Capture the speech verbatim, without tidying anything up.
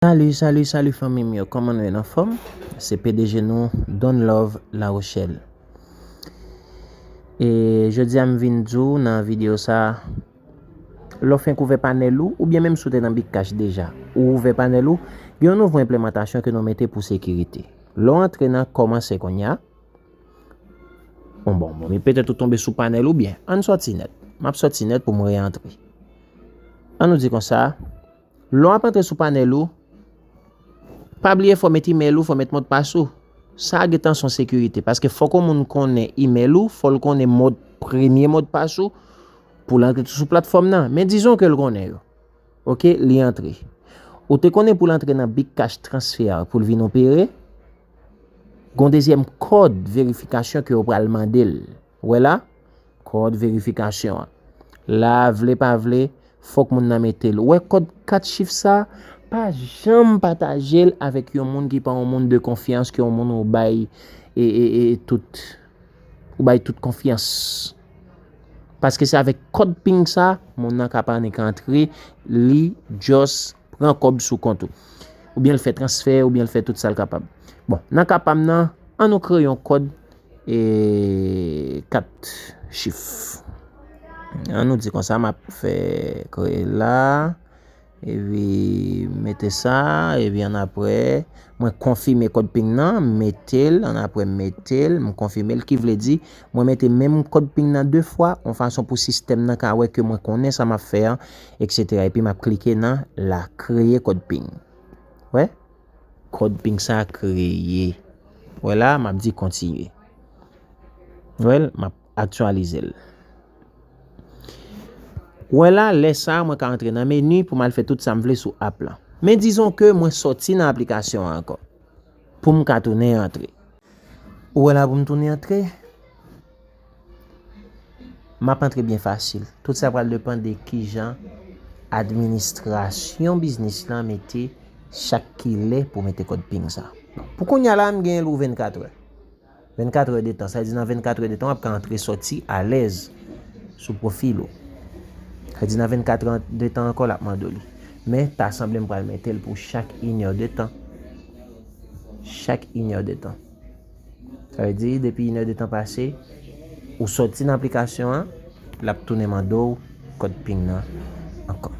Salut, salut, salut fanmi m yo, kòman nou ye, n anfòm? Se P D G nou, Don Love La Rochelle. E jodi a m vin di w nan videyo sa, lè w fenk ouvè panèl ou, oubyen menm si w te nan Big Cash deja, ou ouvè panèl ou, gen yon nouvo enplimantasyon ke nou mete pou sekirite. Lè w antre nan kòmanse kounye a, bon, bon, bon, men petèt ou tonbe sou panèl oubyen, ann sòti nèt. M ap sòti nèt pou m reyantre. Ann nou di konsa, lè w ap antre sou panèl ou, pa bliye fò w met imèl ou, fò w met modpas ou. Sa a gentan se yon sekirite, paske fòk yon moun konnen imèl ou, fò l konnen mod, premye modpas ou, pou l antre sou platfòm nan. Men dizon ke l konnen yo. Oke, li antre. Ou te konnen pou l antre nan Big Cash Transfer pou l vin opere, gen yon dezyèm kòd verifikasyon ke yo pral mande l. Ou wè la? Kòd verifikasyon an. La, vle pa vle, fòk moun nan mete l. Ou wè kòd kat chif sa? Pa janm pataje l avèk yon moun ki pa yon moun de konfyans, ki yon moun ou bay e, e, e, tout, ou bay tout konfyans. Paske se avèk kòd ping sa, moun nan ka pa annik antre, li just pran kòb sou kont ou. Oubyen l fè transfè, oubyen l fè tout sa l kapab. Bon, nan ka pa m nan, ann nou kreye yon kòd e kat chif. Ann nou di konsa, m ap fè kreye la, epi mete sa, epi annapre, mwen konfime kòd ping nan, mete l, annapre mete l, m konfime l, ki vle di, mwen mete menm kòd ping nan de fwa, yon fason pou sistèm nan ka wè ke mwen konnen sa m ap fè an, etsetera. Epi m ap klike nan la, kreye kòd ping. Wè? Kòd ping sa kreye. Wè la, m ap di kontinye. Wè l, m ap aktyalize l. Wè la, lè sa a, mwen ka antre nan meni pou m al fè tout sa m vle sou app lan. Men dizon ke mwen sòti nan aplikasyon an ankò. Pou m ka tounen antre. Ou wè la pou m tounen antre? M ap antre byen fasil. Tout sa pral depann de kijan administrasyon biznis lan mete chak kilè pou mete kòd ping sa. Pou kounye a la, m genyen l ou vennkat è. Vennkat è de tan. Sa vle di nan vennkat è de tan, w ap ka antre sòti alèz sou pwofil ou. Sa vle di nan vennkat è de tan ankò, l ap mande w li. Men, ta sanble m pral mete l pou chak inè de tan. Chak inè de tan. Sa vle di, depi inè de tan pase, ou sòti nan aplikasyon an, l ap tounen mande w kòd ping nan ankò.